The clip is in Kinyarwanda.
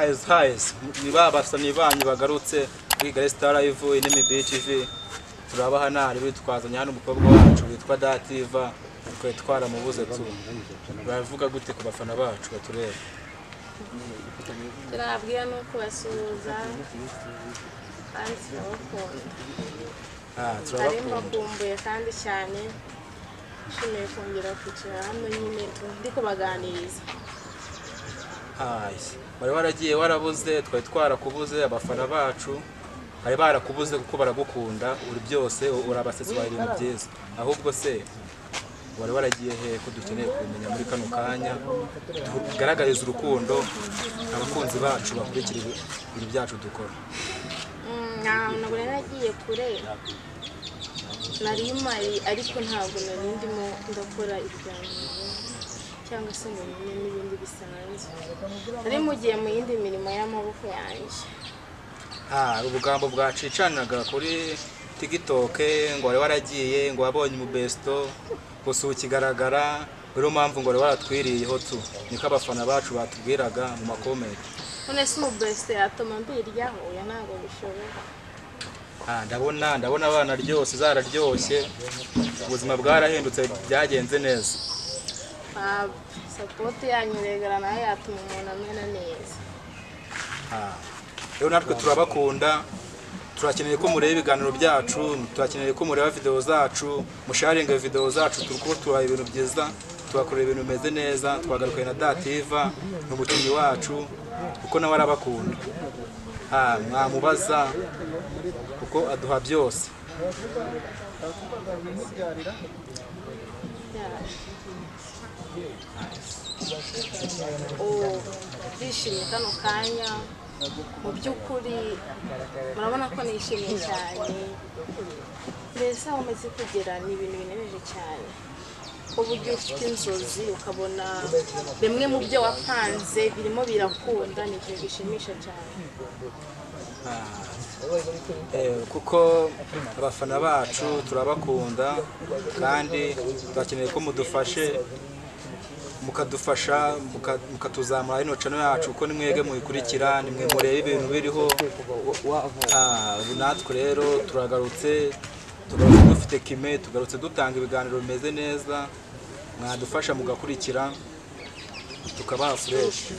Highs highs ni babasani banyu bagarutse kuri Kigali Star Live Inemi TV. Turabaha nari bitwazanye hano umukobwa wacu witwa Dativa, twe twaramubuze tu. Baravuga gute ku bafana bacu batureba? Turababwira ni ukubasuhuza kandi turabakunda. Nari Turabakunda. Mbakumbuye kandi cyane, nshimiye kongera kwicara hano nyine ndi kubaganiriza. Highs. Wari waragiye warabuze, twari twarakubuze, abafana bacu bari barakubuze kuko baragukunda, uri byose, urabasetsa, ubaha ibintu byiza. Ahubwo se wari waragiye he ko dukeneye kubimenya muri kano kanya, tugaragariza urukundo abakunzi bacu bakurikira ibintu byacu dukora? Ntabwo nari nagiye kure, nari mpari ariko ntabwo nari ndimo ndakora ibiganiro cyangwa se ngo nyine n'ibindi bisanzwe, nari mugiye mu yindi mirimo y'amaboko yanjye. Hari ubugambo bwacicanaga kuri TikTok ngo wari waragiye, ngo wabonye umubesto, gusa ubu kigaragara niyo mpamvu ngo wari waratwiriyeho tu, niko abafana bacu batubwiraga mu makomenti. None se umubesito yatuma mbiryaho? Oya, ntabwo bishoboka. Ndabona abana ryose zararyoshye, ubuzima bwarahindutse, byagenze neza. Support yanyu regara nayo yatuma umuntu amera neza. Rero natwe turabakunda, turakeneye ko mureba ibiganiro byacu, turakeneye ko mureba video zacu, musharinga video zacu, turiko tubaha ibintu byiza, tubakorera ibintu bimeze neza. Twagarukanye na Dativa, ni umukinnyi wacu kuko nawe arabakunda. Mwamubaza kuko aduha byose. Oh, ndishimye kano kanya, mu by'ukuri murabona ko nishimye cyane, mbese aho umaze kugera ni ibintu binejeje cyane, ko burya ufite inzozi ukabona bimwe mu byo wapanze birimo birakunda, ni ikintu gishimisha cyane. Kuko abafana bacu turabakunda kandi turakeneye ko mudufashe, mukadufasha mukatuzamura ino channel yacu, kuko ni mwebwe muyikurikira, ni mwe mureba ibintu biriho. Ubu natwe rero turagarutse, tugarutse dufite kime, tugarutse dutanga ibiganiro bimeze neza, mwadufasha mugakurikira tukabaha fresh.